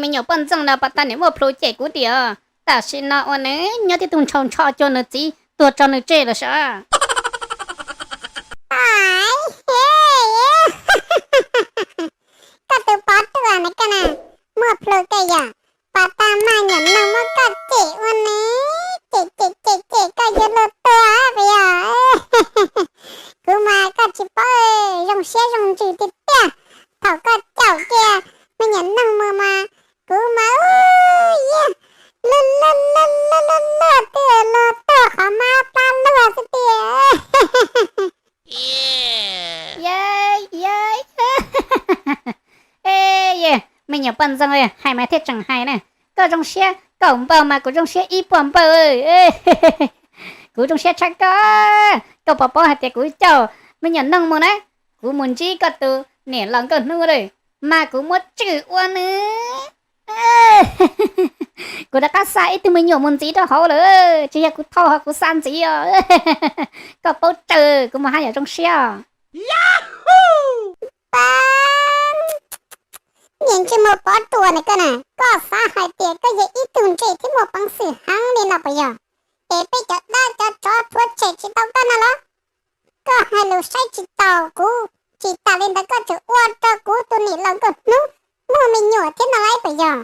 Me nyuam poj ntxoog no pas tas niam muaj plhu cem kuv tias tam sim no ua nws nyob tib tug ntshaus ntsho cuag nws txiv tuag tso nws tseg lawm sav. Koj tus pov ruam na koj na, muaj plhu koj yog, pas tas mas nyuam noog muab koj cem ua nws, cem cem cem cem koj yuav luag tuag puas yog? Kuv mas koj tsis paub zoo siab zoo ntsws tiag tiag. Thaum koj caum kiag me nyuam noog mus mas kuv mas ub, luag luag luag luag luag twb luag tuag qhov mab plab luag xwb tiag. Me nyuam poj ntxoog hais mas thiaj tseem hais na. Koj zoo siab kaum npaug mas kuv zoo siab ib puas npaug. Kuv zoo siab tshaj koj. Koj puas paub hais tias kuv caum me nyuam noog mus na, kuv mus ntsib koj tus niam laus nkauj hnub lawm, mas kuv muab tswm ua nws. Kuv rov qab xa ib tug me nyuam mus ntxiv rau hauv lawm, tsis yog kuv thau ho kuv xa ntxiv os. Koj paub raws kuv mus haj yam zoo siab. Niam ntsej muag pov ruam na koj na, koj xav hais tias koj yog ib tug ntse thiab muaj peev xwm heev li no puas yog? Es peb cov dab cov tsov rhuav tshem tsis tau koj no los? Koj hais lus saib tsis taus kuv, tsis tas li ntawd koj tseem ua rau kuv tus niam laus nkauj hnub muaj me nyuam thiab no lawm puas yog?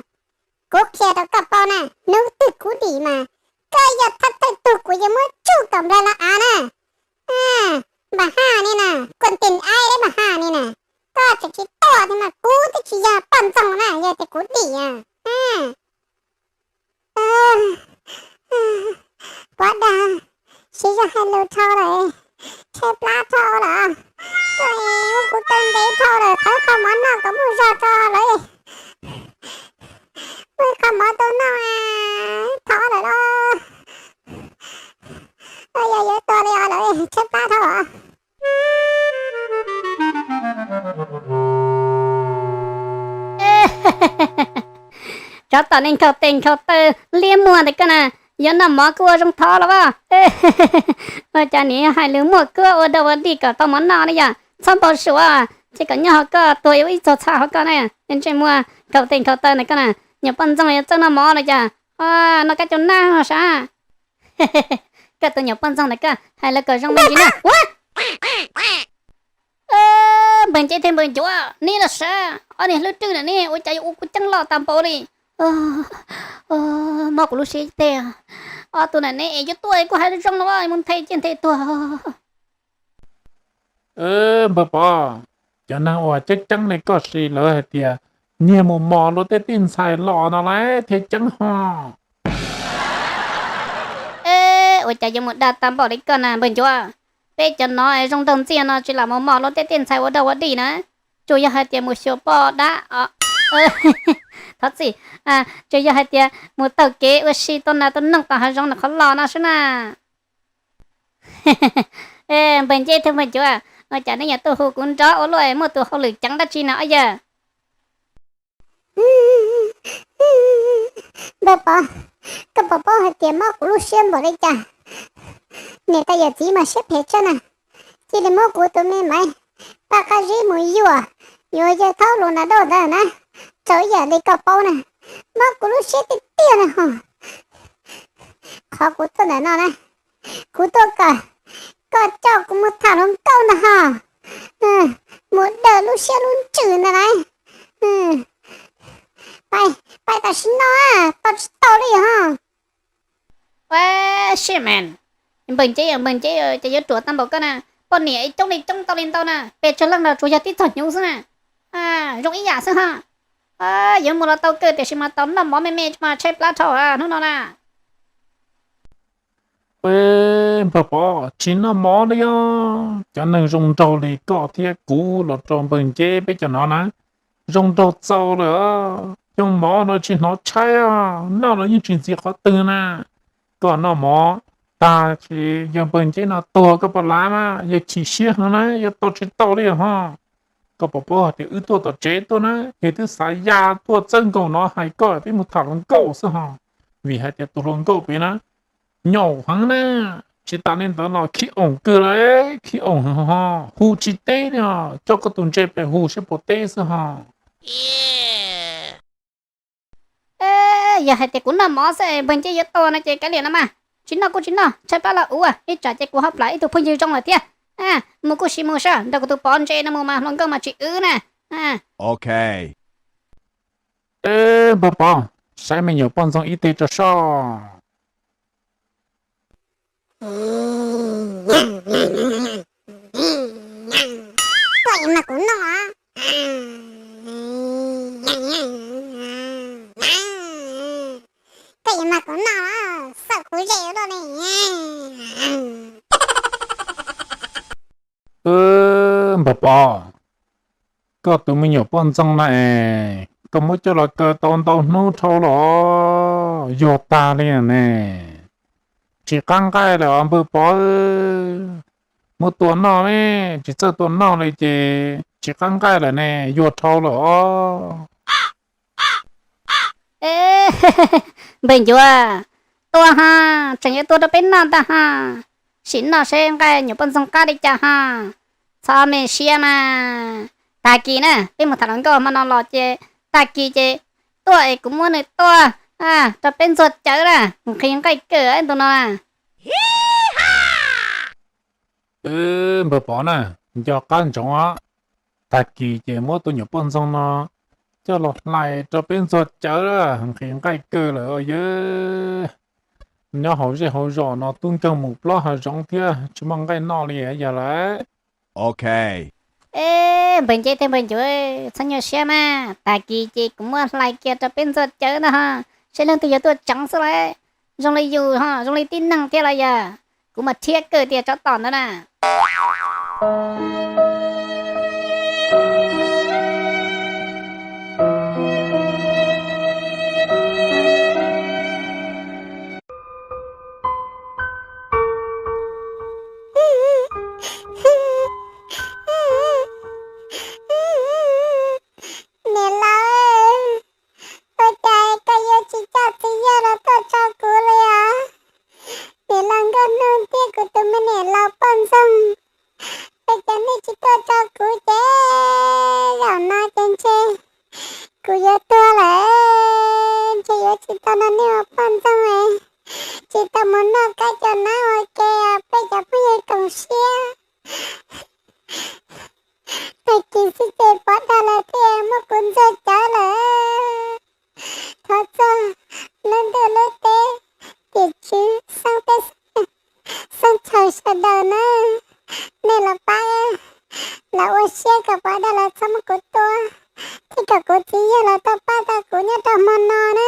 Kuv qhia rau koj paub na, hnub twg kuv dim mas koj yog thawj thawj tug kuv yuav muab tsuj kom nplawg los av na. Npam Haj ni na, kuv tis ai li Npam Haj ni na, koj tseem tsis tuaj thiab mas kuv twb tsis yog poj ntxoog na yog tias kuv dim. Puav dag, siv zog hais lus dhau lawm, tshaib plab dhau lawm, muab kuv taw ntev dhau lawm, qhwv qho mov noj kom muaj zog tso lawm. Muab qho mov tuaj noj, thov lawm los, yog yuav tuag li os lawm, tshaib plab dhau lawm. Tsov tom nej nkhaus tes nkhaus taw liab muag ntawm koj na, yuav noj mov kuj ua zoo thov los as. Ua cas niam hais lus muaj kuab ua dog ua dig kom tau mov noj ne yom? Txhob npau suav, ces kom nyob hauv koj tuag ib txog txha hauv koj na. Ntsej muag nkhaus tes nkhaus taw ntawm koj na, nyuam poj ntxoog yuav txawj noj mov los cas? Noj kab cau nab sav. Koj tus nyuam poj ntxoog ntawm koj hais lus kom zoo me ntsis na. Npawg Nceb thiab Npawg Ncuav, neb los sav, ob niag hlwb rwj na ne, ua cas yuav ua kuv ceeb loj tas npaum li. Mob kuv lub siab teg. Ob tug na ne es yuav tuaj kuj hais zoo los mus nthe ciaj nthe tuag. Npawg Pov, cov neeg uas ceeb ceeb li koj sis lawv hais tias nyiag mus mos luag tej tij ntxhais los no lawm thiaj ceeb ho. Ua cas yuav mus dag tag npaum li koj na Npawg Ncuav? Peb cov no zoo nraug ntxiag no tsis lam mus mos luag tej tij ntxhais ua dog ua dig na. Tsuas yog hais tias mus xyuas poj dab, thov txim, tsuas yog hais tias mus taug kev ua si tau nas tau noog tom hav zoov ntawm qhov los no xwb na. Npawg Nceb thiab Npawg Ncuav, ua cas neb yuav tuaj hu kuv nrov ua luaj, muaj tus hauj lwm ceev dab tsi na ob yawg? Npawg Pov, koj puas paub hais tias mob kuv lub siab npaum li cas? Niam tais yawm txiv mas siab phem tshaj na, cia li muab kuv tus me maiv paj qab zib mus yuam, yuav yawg Thaub Lus Nas Dauj ntawd na, txaus ib yam li koj paub na, mob kuv lub siab tiag tiag na ho. Qhov kuv tuaj ntawm no na, kuv tuaj kom koj coj kuv mus tham hluas nkauj ntag ho, mus daws lub siab lub ntsws ntag lauj. Pais, pais tam sim no, tau tsis tau li ho. Ua, shit man, Npawg Nceb, Npawg Nceb, ces yuav ruam tag npaum koj na, poj niam coob li coob tau li ntau na, pes tsawg leej los tsuas yog tib txog hnyuv xwb na, zoo ib yam xwb ho. Yuav mus los tau kawg tiam sis mas tau noj mov me me mas tshaib plab dhau hnub no na. Npawg Pov, tsis noj mov li os, cov neeg zoo nraug li koj thiab kuv los rau Npawg Nceb peb cov no na, zoo nraug txaus lawm. Cov mov no tsis hnov tshaib, noj los yeej tsis ntxiv qhov twg na. Koj noj mov tag ces yog Npawg Nceb no tuag koj puas lav mas, yog chim siab heev na, yuav tau tsis tau li ho. Koj puas paub hais tias wb tuaj tom tsev tuaj na, ces twb xav ya tuaj txawb nkaus no hais koj peb mus tham hluas nkauj xwb ho. Vim hais tias tus hluas nkauj pem na, nyaum heev na, tsis tas li ntawd los khib oos kawg lawm, khib oos ho, hu tsis teb li ho, coj koj tus ntse pem hu saib puas teb xwb ho. Yog hais tias kuv noj mov xwb npawg Nceb yuav tua no ces kav liam no mas, tsis noj kuj tsis noj, tshaib plab los ua, ib tsam ces kuv ho plam ib tug phooj ywg zoo lawm thiab. Mus kuj sim mus soj nrog kuv tus Pov ntse no mus mas hluas nkauj mas tsis wb na. Npawg Pov, saib me nyuam poj ntxoog ib teg rau soj. Koj yuav mas kuv noj. Koj yuav mas kuv noj, xav kuv ze ua luaj li. Npawg Pov, koj tus me nyuam poj ntxoog na es koj muab coj los kaw tau ntau hnub dhau los yuag tag li ne. Tsis qab nqaij lawm os npawg Pov. Muab tua noj ne, tsis txawj tua noj li ces tsis qab nqaij lawm ne, yuag dhau lawm os. Npawg Ncuav, tua ho, tseem yuav tua rau peb noj ntag ho. Sim noj seb nqaij nyuam poj ntxoog qab li cas ho. Txhob me siab mas. Tag kis na peb mus tham hluas nkauj hmo no los ces tag kis ces tuaj es kuv muab nws tua rau peb ntxuag cawv na, nqhis nqaij kawg ib ntu no na. Npawg Pov na, nco qab ntsoov os, tag kis ces muab tus nyuam poj ntxoog no coj los hlais rau peb ntxuag cawv, nqhis nqaij kawg lawm os yawg. Nyob hauv zej hauv zos no tub nkeeg mus plob hav zoov thiab tsis muaj nqaij noj li yog lawm. Npawg Nceb thiab npawg Ncuav, txhob nyuaj siab mas, tag kis ces kuv muab hlais kiag rau peb ntxuag cawv ntag ho, seb leej twg yuav tuaj tseev xwb lawm. Zoo li yus ho zoo li tib neeg thiab los yog, kuv mas thiab kawg tiag tsob tom ntawd na. Niam laus, ua cas koj yuav tsis coj txiv yawg los tuaj tso kuv li os? Niam laus Nkauj Hnub thiab kuv tus me niam laus Poj Ntxoog, ua cas nej tsis tuaj tso kuv ces zaum no ces ntshe kuv yuav tuag lawm, ntshe yuav tsis tau nrog nej ua poj ntxoog, tsis tau mus noj kab cov nab ua ke peb cov phooj ywg koom siab. Tag kis xwb ces Pov Dag lawv thiaj muab kuv ntxuag cawv lawm. Thov txog lub ntuj lub teb, tim tswv xeeb teb xeeb chaw sawv daws na, nej los pab, los ua siab kom Pov Dag lawv txhob muab kuv tua, thiab kom kuv txiv yawg los tau pab tau kuv nyob rau hmo no na.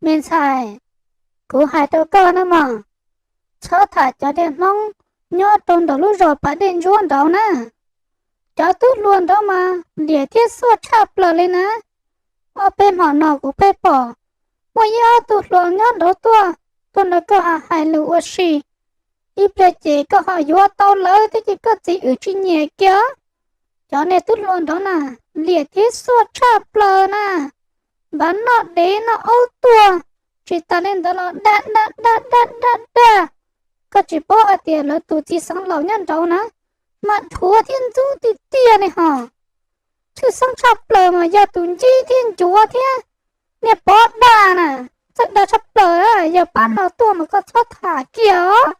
Me ntxhais, kuv hais rau koj na mog, txhob tham cov niag Hmoob nyob rau nraum lub zos pas dej ntsuab nraud na. Cov tub hluas nraud mas liam thiab xuaj tshaj plaws li na. Ob peb hmo no kuv pheej pom muaj ib ob tug hluas nyob nraud tuaj, tuaj nrog koj hais lus ua si. Ib pliag ces koj ho yuav tau lawv thiab ces koj txiv wm tsis nyiam kiag. Cov niag tub hluas nraud na, liam thiab xuaj tshaj plaws na. Npaj noj dev noj aub tuag, tsis tas li ntawd los dag dag dag dag dag dag. Koj tsis paub hais tias lawv tus txiv xeev laus nyob nraud na, mas dhuav thiab ntxub tiag tiag li hos. Tshwj xeeb tshaj plaws mas yog tus Nceb thiab Ncuav thiab niag Pov Dag na, txawj dag tshaj plaws. Yog pab no tuaj mas koj txhob tham kiag os.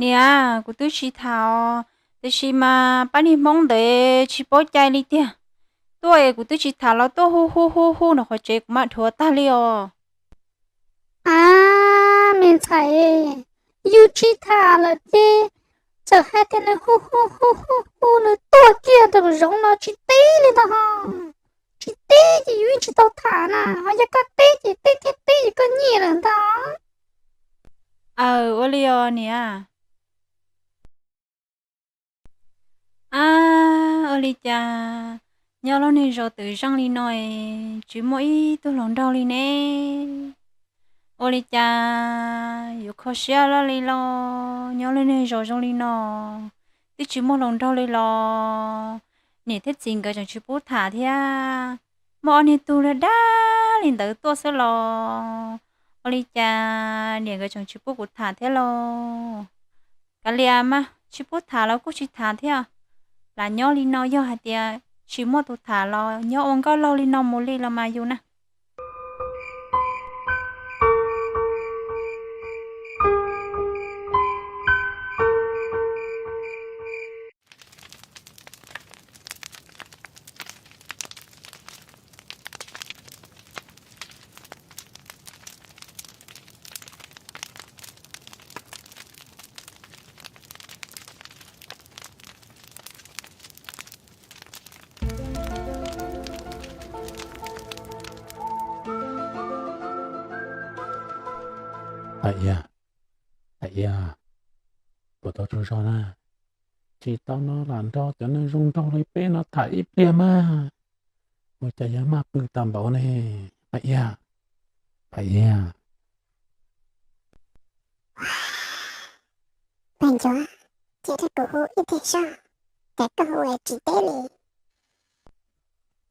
Niam, kuv twb tsis tham os, tiam sis mas pab niag Hmoob ntawd tsis paub cai li tiag. Tuaj es kuv twb tsis tham los tuaj hu hu hu hu nram qhov tsev kuv mam dhuav tag li os. A, me ntxhais, yus tsis tham lawm ces txawm hais tias nws hu hu hu hu hu nws tuag kiag rau zoov no tsis teb li ntag ho. Tsis teb ces yus yeej tsis tau tham na, ho yog koj teb ces teb thiab teb ces koj nyiam lawm ntag. Aw, ua li os niam. A, ua li cas nyob lub niag zos twm zeej li no es tsis muaj ib tug hluas nraug li ne? Ua li cas yuav kho siab loj li los, nyob lub niag zos zoo li no, twb tsis muaj hluas nraug li los, niam thiab txiv nkawd tseem tsis pub tham thiab. Muaj ob niag tug dag dag li ntawd tuaj xwb los, ua li cas niam nkawd tseem tsis pub kuv tham thiab lauj? Kav liam mas tsis pub tham los kuj tsis tham thiab. Lam nyob li no yog hais tias tsis muaj tus tham los nyob ua nkauj laug li no mus li los mas yus na. Pam Iab, Pam Iab, puas tau tsaug zog na? Tsis tau no lam nrog cov neeg zoo nraug li peb no tham ib pliag mas. Ua cas yuav maj pw tag npaum ne, Pam Iab, Pam Iab. Pam Ncuav, cia rau kuv hu ib pliag zog, cas koj hu tsis teb li.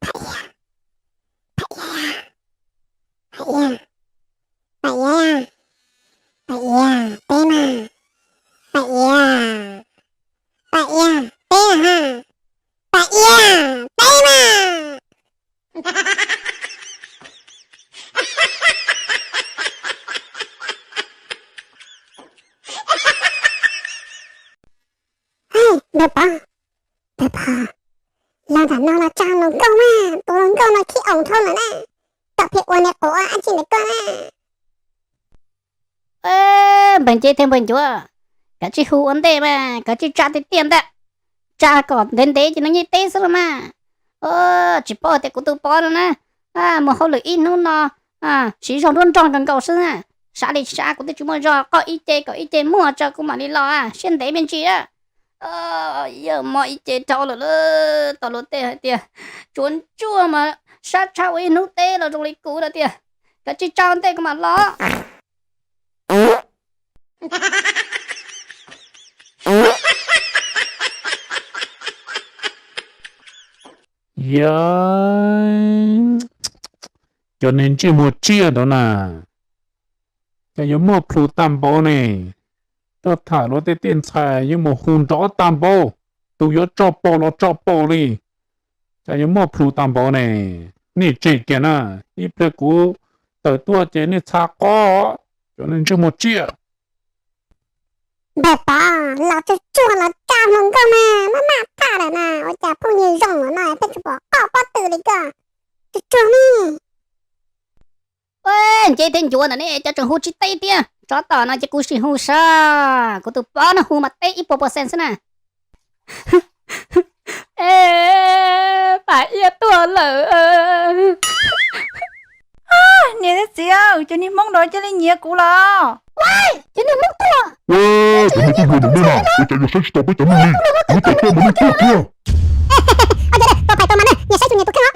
Pam Iab, Pam Iab, Pam Iab, Pam Iab, Pam Iab, teb mas. Pam Iab, Pam Iab, teb ha. Pam Iab, teb mas. Npawg Pov, Npawg Pov, los nram no los tso hluas nkauj mas, tus hluas nkauj no khib aus dhau lawm na, kom pheej ua niag quav dab tsi ntawm koj na. Npawg Nceb thiab Npawg Ncuav, kav tsij hu ua ntej mas, kav tsij tsa tiag tiag ntag, tsa kom ntev ntev ces nws yeej teb xwb los mas. Tsis paub tias kuv tus Pov no na, mus hauj lwm ib hnub no siv zog nruab nrog nkaus nkaus xwb na, sab li sab kuv twb tsis muaj zog, qoj ib ce kom ib ce muaj tso kuv mam li los, siab ntev me ntsis. Yog mob ib ce rau lawm, tau luag tej hais tias tsuav ntsuag mas sab tshaj ua ib hnub teb los zoo li kuv lawm tiag. Kav tsij tsa ntej kuv mam los. Yog cov niag ntsej muag tsiaj ntawd na, cas yuav muaj plhus tag npaum ne? Tuaj tham luag tej tej ntxhais yuav mus hu nrov tag npaum, tus yuav tso paus los tso paus li, cas yuav muaj plhus tag npaum ne? Nej tseg kiag na, ib pliag kuv tawm tuaj ces nej txha qob, cov niag ntsej muag tsiaj. Npawg Pov, los tsuag tsuag los tsa hluas nkauj mas, maj maj tag lawm na, ua cas phooj ywg zoo lawm no pheej tsis pom qoj pob tw li koj, tsuag tsuag ne. Nceb thiab Ncuav ntawm nej cov tseem hu tsis teb tiag, tsov tom no ces kuv sim hu saib, kuv tus Pov no hu mas teb ib puas percent xwb na. Pam Iab tuaj lawm. Niam thiab txiv, cov niag Hmoob no cia li nyiav kuv los. Cov niag Hmoob tuaj, cov niag tuaj hluas nraug no, ua cas yuav saib tsis taus peb cov neeg li, kuv tawm tuaj mas nej tuaj kiag. Ua cas tuaj pais tau mas ne, nyias saib tsis nyias tus kheej os.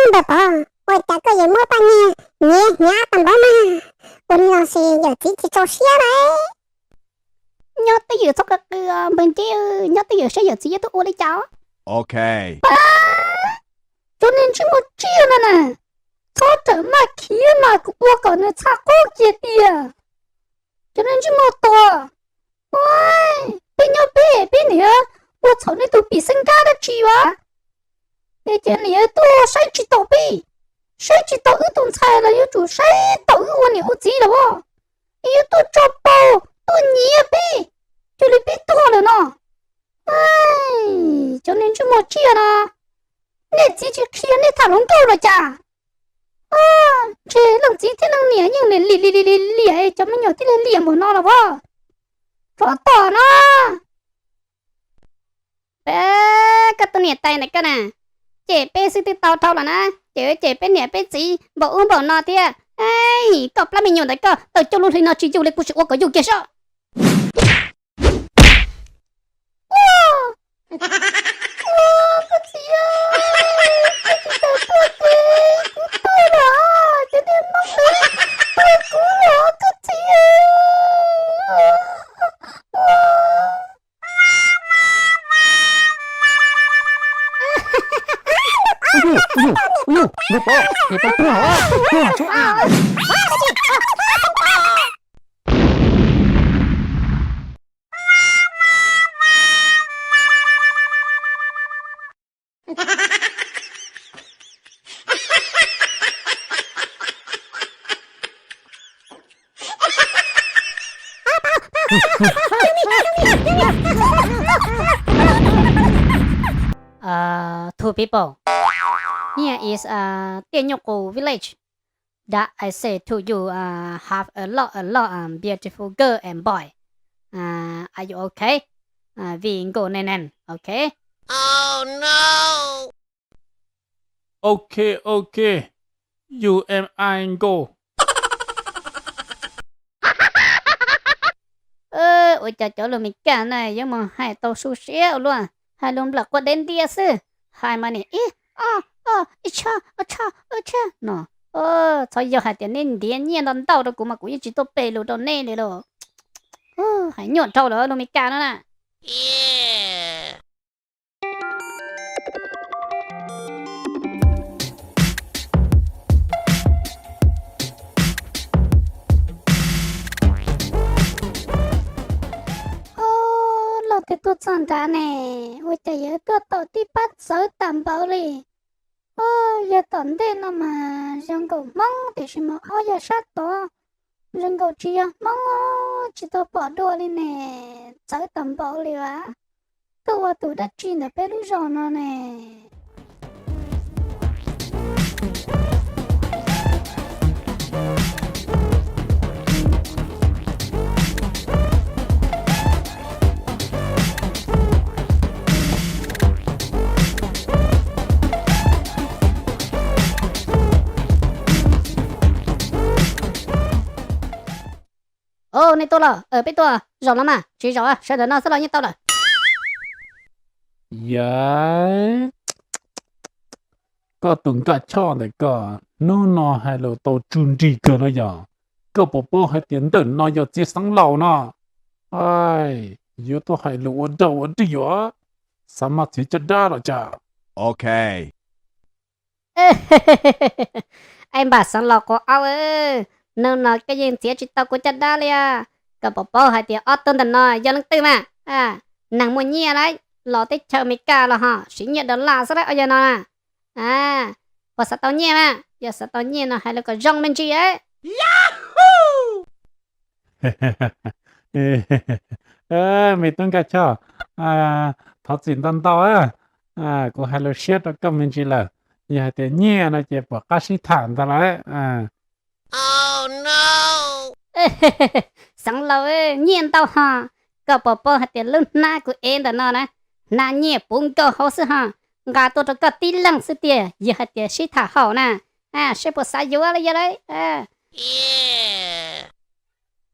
Npawg Pov, ua cas koj yuav muab Paj Nyiag nyiav hnyav tag npaum mas, ua li no ces yawm txiv tsis txaus siab lawm. Nyob twj ywm txhob qw qw, npawg Nceb, nyob twj ywm saib yawm txiv yuav tuaj ua li cas. Cov niag ntsej muag tsiaj no na, txhob rawm maj khiav mas kuv ua kom nws txha qub kiag tiag. Cov niag ntsej muag tuag, peb nyob peb, peb niam ua txhaum nej tus pim xeeb nrab dab tsi as? Es ces niam tuaj saib tsis taus peb, saib tsis taus wb tus ntxhais los yuav tsum saib taus wb ua niam ua txiv los as. Es yuav tuaj tso paus tuaj nyiav peb, cia li peb tuag lawm no. Cov niag ntsej muag tsiaj no, nej txiv tsis qhia nej tham hluas nkauj los cas? Ntshe leej txiv thiab leej niam yeej liam liam liam liam, cov me nyuam thiaj li liam npaum no los as. Tsov tom no. Koj tus niam tais ntawm koj na, cem peb xwb twb tau dhau los na, cem cem peb niam peb txiv npaum ub npaum no thiab. Koj plab me nyuam ntawm koj tawm coj lub hli no tsis yug li kuv sim ua kom yug kiag saib. Koj txiv, koj tsis tau tuaj ces Ub, ntuj pov, es tau tuag, tuag tsuav av. Uh, two people. Here is uh, Tiaj Nyuj Qus village. That I say to you uh, have a lot, a lot um, beautiful girl and boy. Uh, are you okay? Uh, we go name name, okay? Oh no! Okay, okay. You and I go. Ua cas cov lus Meskas na yuav mus hais tau su siab ua luaj, hais lus nplawm quaj deb ntiab xwb. Hais mas nim ib, ob, ob, ib tshab, ob tshab, ob tshab no. Txhob yog hais tias nej ntiav nyiaj ntau ntau rau kuv mas kuv yeej tsis tuaj pe lus rau nej li lauj. Hais nyuaj dhau lawm lus Meskas no na. Ob, los twb tuaj txog nrad ne, ua cas yuav tuaj tom tib pab txawv tas npaum li. Ob, yog tom ntej no mas zoo nkaus Hmoob tiam sis mas ob yog sab tod zoo nkaus tsis yog Hmoob, tsis tau pom dua li ne, txawv tas npaum li as. Tuaj ua tus dab tsi ntawm peb lub zos no ne? Au, nej tuaj los, peb tuaj zaum no mas, tsis zaum sawv ntawm no xwb los yeej tau lawm. Yawg, koj tus Nkaj Choj ntawm koj, hnub no hais lus tau tsuj nrig kawg los yog? Koj puas paub hais tias ntawm no yog txiv xeev laus no? Yuav tuaj hais lus ua dog ua dig yuav, xav mas txiv caj dab los cas? Ok. Ai npam xeev laus quav aub, hnub no koj yeej txiav tsis tau kuv caj dab li os. Koj puas paub hais tias ob tug ntawm no yog leej twg mas? Neeg muaj nyiaj lauj, los teb chaws Amelikas los ho siv nyiaj dollar xwb lauj, yog no na. Puas xav tau nyiaj mas? Yog xav tau nyiaj no hais lus kom zoo me ntsis. Me tub Nkaj Choj, thov txim ntau ntau, kuv hais lus siab rau koj me ntsis lawm. Yog hais tias nyiaj no ces puas qab sib tham ntag lauj? Xeev laus, nyiaj ntau ho, koj puas paub hais tias lub hnab kuv ev ntawm no na, hnab nyiaj puv nkaus hauv xwb ho, nqa tuaj rau koj tib leeg xwb tiag. Yog hais tias sib tham haum na, seb puas xav yuav los yog lauj?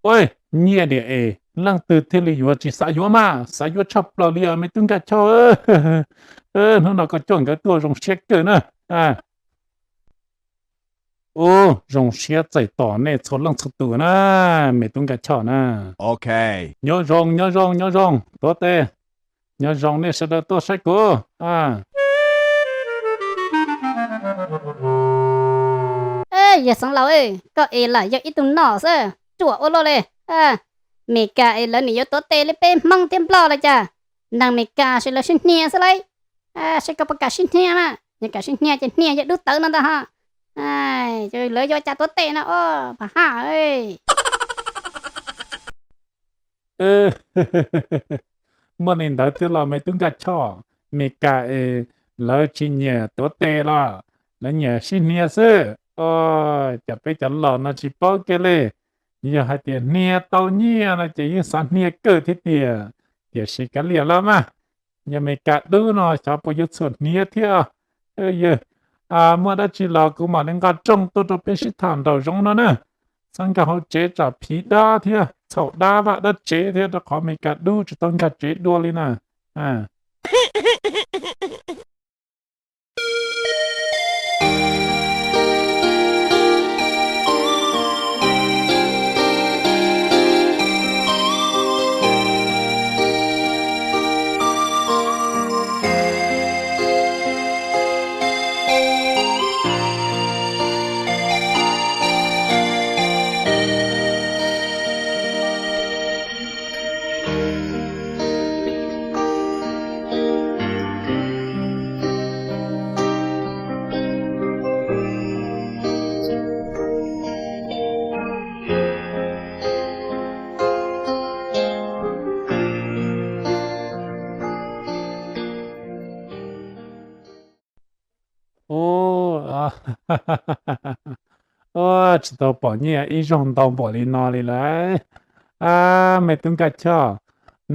Ua, nyiaj diam es leej twg thiaj li yuav tsis xav yuav mas, xav yuav tshaj plaws li os me tub Nkaj Choj. Hnub no koj coj nkawd tuaj zoo siab kawg na. Ub, zoo siab txais tos nej txhua leej txhua tus na, me tub Nkaj Choj na. Nyob zoo, nyob zoo, nyob zoo, tuav tes. Nyob zoo nej sawv daws tuaj saib kuv. Yawg xeev laus, koj es lawm yog ib tug nom xwb, ruam ua luaj li. Meskas es lawv nim yuav tuav tes li peb Hmoob thiab Nplog los cas? Neeg Meskas ces lawv sib hnia xwb lauj. Seb koj puas kam sib hnia mas, yog kam sib hnia ces hnia yawg dub tawv no ntag ho. Lawv yuav cas tuav tes no os, pab haj. Muaj li ntawd thiab los me tub Nkaj Choj, Meskas es lawv tsis nyiam tuav tes los, lawv nyiam sib hnia xwb. Cas peb cov laus no tsis paub kiag li. Yog hais tias hnia tau nyiaj no ces yeej xav hnia kawg thiab tiag, tiam sis kav liam los mas. Yog Meskas dub no xyov puas yuav txhuam hniav thiab. Yawg, muaj dab tsi los kuv mam li nqa rooj tuaj rau peb sib tham nraum zoov no na. Txhob nkag hauv tsev tsam phiv dab thiab txhaum dab vaj dab tsev thiab, rau qhov Meskas dub tsis tau nkag tsev dua li na. Ua tsis tau pom nyiaj ib zaug ntau npaum li no li lawm. Ab, me tub Nkaj Choj,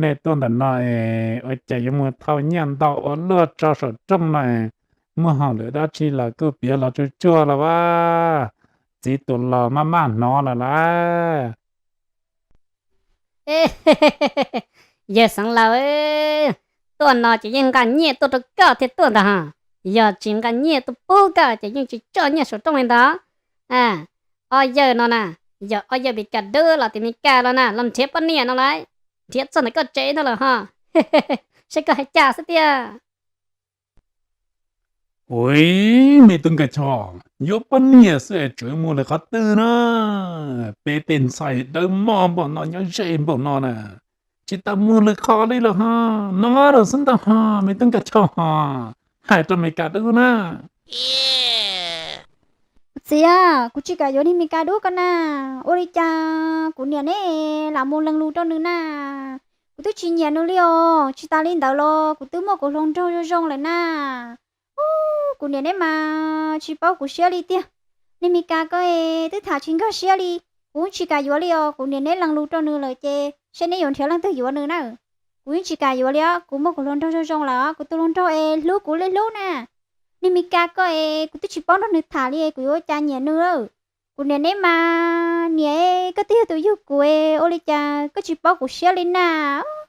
nej tuaj ntawm no es ua cas yuav mus thau nyiaj ntau ua luaj rau saum rooj no es, muaj hauj lwm dab tsi los kuj piav los tsuag tsuag los as, txiv tus laus maj maj hnov lawm lauj. Yawg Xeev Laus, tuaj no ces yeej nqa nyiaj tuaj rau koj thiaj tuaj ntag. Yog tsis nqa nyiaj tuaj pub koj ces yeej tsis tso nyiaj saum rooj li ntag. Ob yawg no na, yog ob yawg Mes Kas dub los tias Mes Kas los na, los nrhiav poj niam no lauj, nrhiav txog ntawm koj tsev no lawm ho. Saib koj hais cas xwb tiag. Ua, me tub Nkaj Choj, yuav poj niam xwb es tseem mus lawm qhov twg na? Peb tej ntxhais dawb mos npaum no nyob ze npaum no na, tsis tau mus lwm qhov li lawm ho. No lawm xwb ntag ho, me tub Nkaj Choj ho, hais rau Mes Kas dub na. Kuv txiv, kuv tsis kam yuav niag Mes Kas dub ko na. Ua li cas kuv niam neb lam mus lees lus rau nws na? Kuv twb tsis nyiam nws li os. Tsis tas li ntawd los kuv twb muaj kuv hluas nraug zoo zoo lawm na. Kuv niam neb mas tsis paub kuv siab li tiag. Niag Mes Kas ko es twb tham tsis nkag siab li. Kuv tsis kam yuav li os. Kuv niam neb lees lus rau nws lawm ces seb neb yuav nrhiav leej twg yuav nws na. Kuv yeej tsis kam yuav li os. Kuv muaj kuv hluas nraug zoo zoo lawm os. Kuv tus hluas nraug es hlub kuv li hlub na. Niag Mes Kas ko es kuv twb tsis paub nrog nws tham li, kuv yuav ua cas nyiam nws. Kuv niam neb mas, niam, koj twb yog tus yug kuv, ua li cas koj tsis paub kuv siab li na?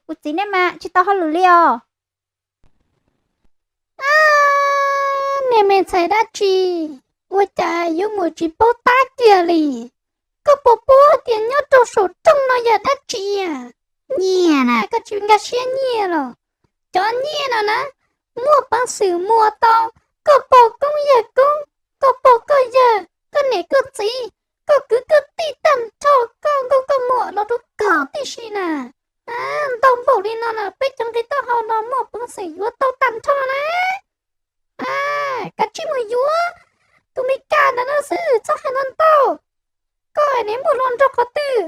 Kuv txiv neb mas tsis tau hauj lwm li os. Niag me ntxhais dab tsi, ua cas yuav mus tsis paub tab kiag li? Koj puas paub tias nyob rau saum rooj no yog dab tsi? Nyiaj na, koj tsis nkag siab nyiaj los? Cov nyiaj no na, muaj peev xwm muag tau koj pog koob yawg koob, koj pog koj yawg, koj niam koj txiv, koj kwv koj tij tag nrho, koj nkauj koj muam los rau koj tib si na. Ntau npaum li no na, peb cov nqi taub hau no muaj peev xwm yuav tau tag nrho na. Kav tsij mus yuav tus Mes Kas ntawd no xwb, txhob hais ntau ntau. Koj niam muaj hluas nraug qhov twg,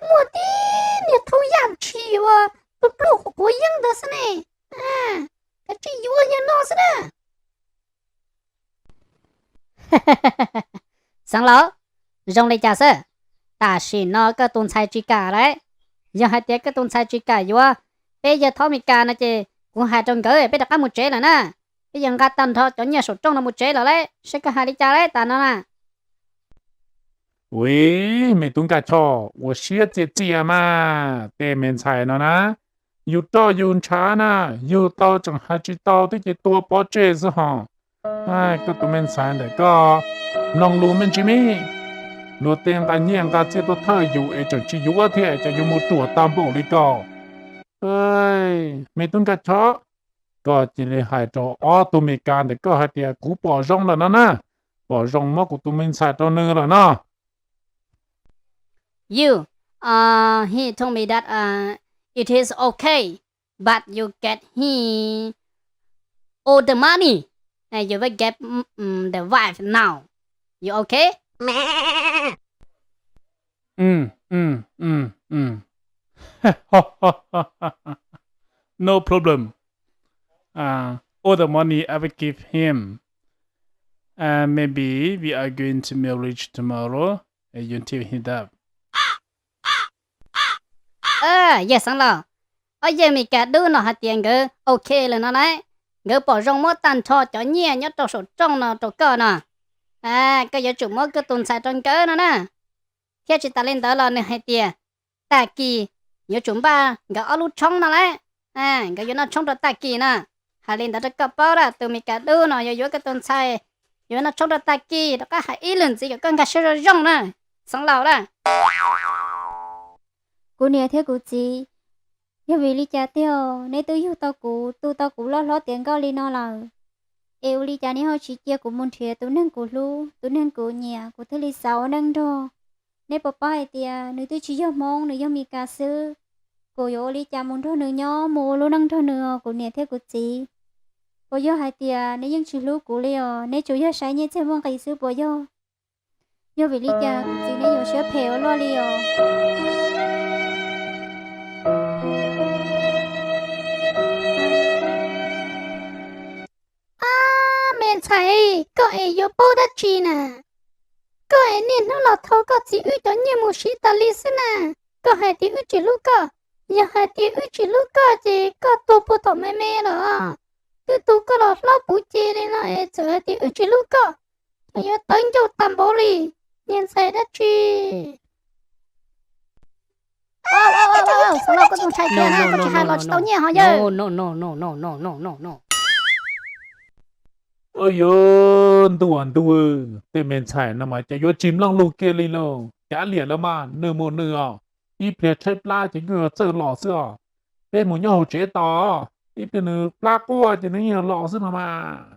muaj tib niag thaub yaj ntshis uas pluj pluj quav yeeb ntawd xwb ne. Kav tsij yuav yawg no xwb na. Xeev Laus, zoo li cas xwb? Tam sim no koj tus ntxhais tsis kam lauj. Yog hais tias koj tus ntxhais tsis kam yuav peb yawg thaub Mes Kas no ces kuv hais rau nkawd peb rov qab mus tsev lawm na. Peb yuav nqa tag nrho cov nyiaj saum rooj no mus tsev lawm lauj, saib koj hais li cas lauj tas no na. Ua, me tub Nkaj Choj, ua siab txias txias mas, tej me ntxhais no na, yus roj yus ntshav na, yug tau tseem hais tsis tau thiab ces tua pov tseg xwb hos. Koj tus me ntxhais ntawm koj mloog lus me ntsis me, luag tej nqa nyiaj nqa txiaj tuaj thawj yus es tseem tsis yuav thiab, ces yus mus ruam tag npaum li ko. Me tub Nkaj Choj, koj cia li hais rau ob tug Mes Kas ntawm koj hais tias kuv pom zoo lawm no na, pom zoo muab kuv tus me ntxhais rau nws lawm no. You, uh, he told me that, uh, it is okay, but you get him all the money, and you will get, mm, mm, the wife now. You okay? Mm, mm, mm, mm. No problem. Uh, all the money I will give him. Uh, maybe we are going to marriage tomorrow. Uh, you tell him that. Yawg Xeev Laus, ob yawg Mes Kas dub no hais tias nkawd ok lawm no na, nkawd pom zoo muab tag nrho cov nyiaj nyob rau saum rooj no rau koj no. Koj yuav tsum muab koj tus ntxhais rau nkawd no na. Thiab tsis tas li ntawd los nws hais tias tag kis yuav tsum npaj nkawd ob lub tshoob no lauj. Nkawd yuav noj tshoob rau tag kis na. Hais li ntawd rau koj paub lawm, tus Mes Kas dub no yuav yuav koj tus ntxhais, yuav noj tshoob rau tag kis, rov qab hais ib lwm ntxiv kom koj nkag siab zoo zoo na, Xeev Laus lauj. Kuv niam thiab kuv txiv, yog vim li cas tiag neb twb yug tau kuv, tu tau kuv loj hlob tiav nkauj li no lawm, es ua li cas neb ho tsis cia kuv mus nrhiav tus neeg kuv hlub, tus neeg kuv nyiam, kuv thiaj li xav ua neej nrog? Neb puas paub hais tias nws twb tsis yog Hmoob, nws yog Mes Kas xwb. Kuv yuav ua li cas mus nrog nws nyob, mus ua lub neej nrog nws os kuv niam thiab kuv txiv? Puas yog hais tias neb yeej tsis hlub kuv li os? Neb tsuas yog saib nyiaj txiag muaj nqis xwb puas yog? Yog vim li cas kuv txiv neb yuav siab phem ua luaj li os? Ab, me ntxhais, koj tod es yuav paub dab tsi na? Koj es niaj hnub los thau koj txiv wb cov nyiaj mus siv tas li xwb na. Koj hais tias wb tsis hlub koj, yog hais tias wb tsis hlub koj ces koj tuag puag tom me me los. Twb tu koj los hlob puv ce li no es txawm hais tias wb tsis hlub koj, ces yuav tawv ncauj tag npaum li. Niag ntxhais dab tsi? Xov Lauj, koj tus ntxhais tiag na, koj tsis hais los tsis tau nyiaj ho yawg. Ua yuav ntuj ntuj, tej me ntxhais no mas cas yuav tsis mloog lus kiag li lauj. Kav liam lawm mas, nws mus nws os. Ib pliag tshaib plab ces nyuj txawj los xwb os. Peb mus nyob hauv tsev tos, ib pliag nws plab quaj ces nws yeej los xwb no mas.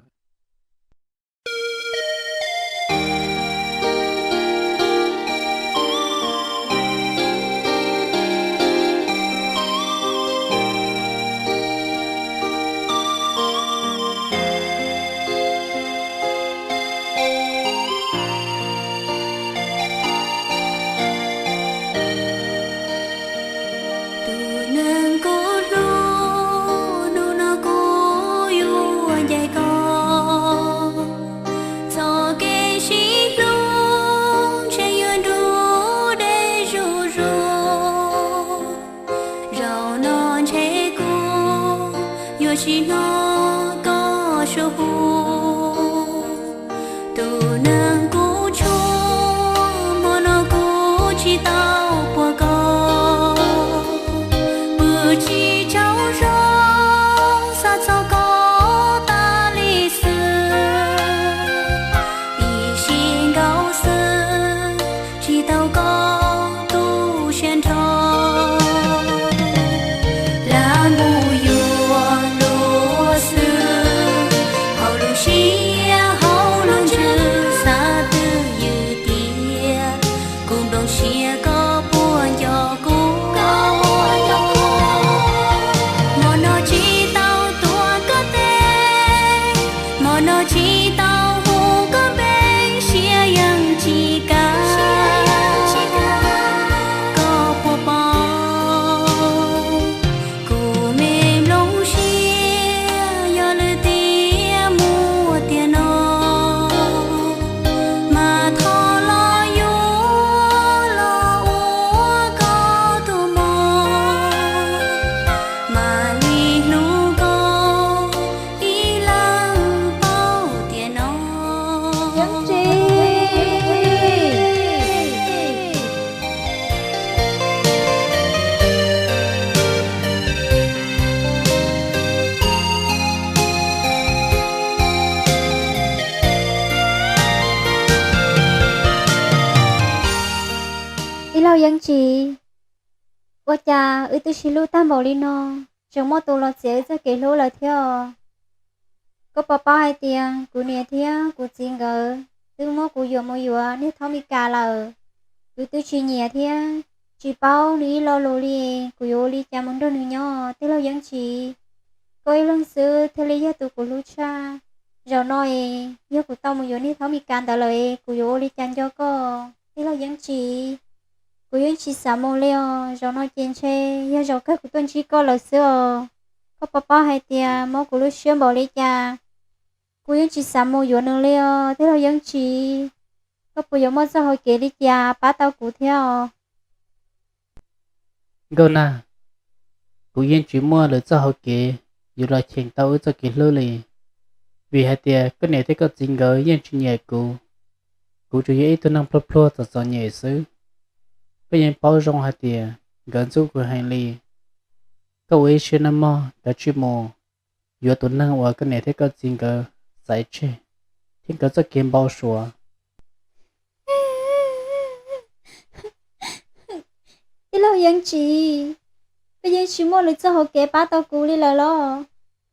Tus neeg kuv hlub, hnub no kuv yuav ncaim koj. Txoj kev sib hlub ntshe yuav nruj deb zuj zus. Zaum no ntshe kuv yuav tsis hnov koj suab hu. Tus neeg kuv tshuav, hmo no kuv tsis tau puag koj. Pw tsis tsaug zog xav txog koj tas li xwb. Ib sim nkaus xwb tsis tau koj tu siab nrho. Lam mus yuav luag xwb, hauv lub siab hauv lub ntsws xav twj ywm tias kuv nplooj siab koj puas nco kuv. Hmo no tsis tau tuav koj tes, hmo no tsis tau hu koj npe, siab yeej tsis kaj. Koj puas paub kuv me nplooj siab yog lwm tiam muaj tiam no, mas thov los yuav los ua koj tus mos, mam li hlub koj ib leeg paub tiam no. Tij laug Yeeb Tsim, ua cas wb twb sib hlub tag npaum li no, tseem muaj tus los txiav wb txoj kev hlub lawm thiab os. Koj puas paub hais tias kuv niam thiab kuv txiv nkawd twb muab kuv yuam mus yuav niag thaub Mes Kas lawm. Kuv twb tsis nyiam thiab tsis paub nws ib lo lus li, kuv yuav ua li cas mus nrog nws nyob? Tij laug Yeeb Tsim, koj ib leeg xwb thiaj li yog tus kuv hlub tshaj. Zaum no es yog kuv tau mus yuav niag thaub Mes Kas ntawd lawm es kuv yuav ua li cas nco koj? Tij laug Yeeb Tsim, kuv yeej tsis xav mus li os. Zaum no ces ntshe yog zaum kawg kuv tuaj ntsib koj lawm xwb os. Koj puas paub hais tias mob kuv lub siab npaum li cas, kuv yeej tsis xav mus yuav nws li os. Tij laug Yeeb Tsim, koj puas yuav muaj txoj hau kev li cas pab tau kuv thiab os? Nkauj Nag, kuv yeej tsis muaj lwm txoj hau kev yuav los cheem tau wb txoj kev hlub li, vim hais tias koj niam thiab koj txiv nkawd yeej tsis nyiam kuv. Kuv tsuas yog ib tug neeg pluag pluag txom txom nyem xwb. Koj yeej paub zoo hais tias nkawd ntxub kuv heev li. Koj ua ib siab noj mog, kav tsij mus yuav tus neeg uas koj niam thiab koj txiv nkawd xaiv tseg, thiab nkawd txoj kev npau suav. Tij laug Yeeb Tsim, koj yeej tsis muaj lwm txoj hau kev pab tau kuv li lawm los?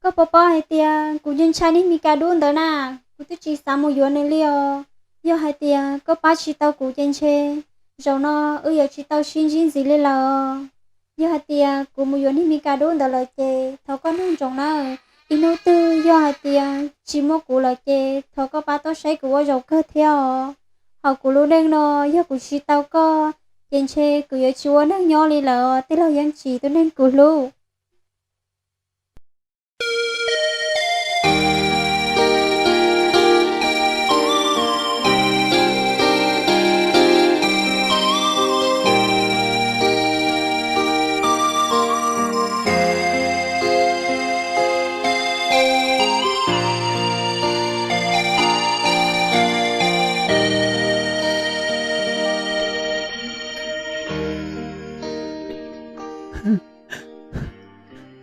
Koj puas paub hais tias kuv yeej ntshai niag Mes Kas dub ntawd na, kuv twb tsis xav mus yuav nws li os. Yog hais tias koj pab tsis tau kuv ces ntshe zaum no wb yuav tsis tau sib ntsib ntxiv li lawm os. Yog hais tias kuv mus yuav niag Mes Kas dub ntawd lawm ces thov koj nug ntsoov nawb. Ib hnub twg yog hais tias tsis muaj kuv lawm ces thov koj pab tuaj saib kuv ua zaum kawg thiab os. Hos kuv lub neej no yog kuv tsis tau koj ces ntshe kuv yuav tsis ua neeg nyob li lawm os, tij laug Yeeb Tsim tus neeg kuv hlub.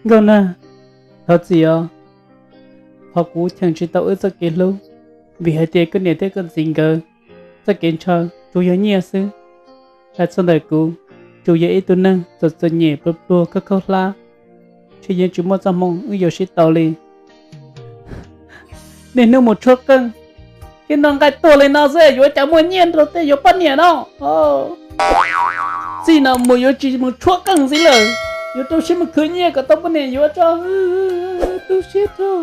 Nkauj Nag, thov txim os, qhov kuv cheem tsis tau wb txoj kev hlub, vim hais tias koj niam thiab koj txiv nkawd txoj kev ntshaw tsuas yog nyiaj xwb. Hais txog ntawm kuv, tsuas yog ib tug neeg txom txom nyem pluag pluag khaub khaub hlab, ntshe yeej tsis muaj txoj hmoo wb yuav sib tau li. Niaj hnub mus tshuab qeej, thiab noj nqaij tuag li no xwb yuav cas muaj nyiaj rau tej yuav poj niam no. Txij no mus yuav tsis mus tshuab qeej ntxiv lawm, yuav rau siab mus khwv nyiaj kom tau poj niam yuav tso. Tu siab rau.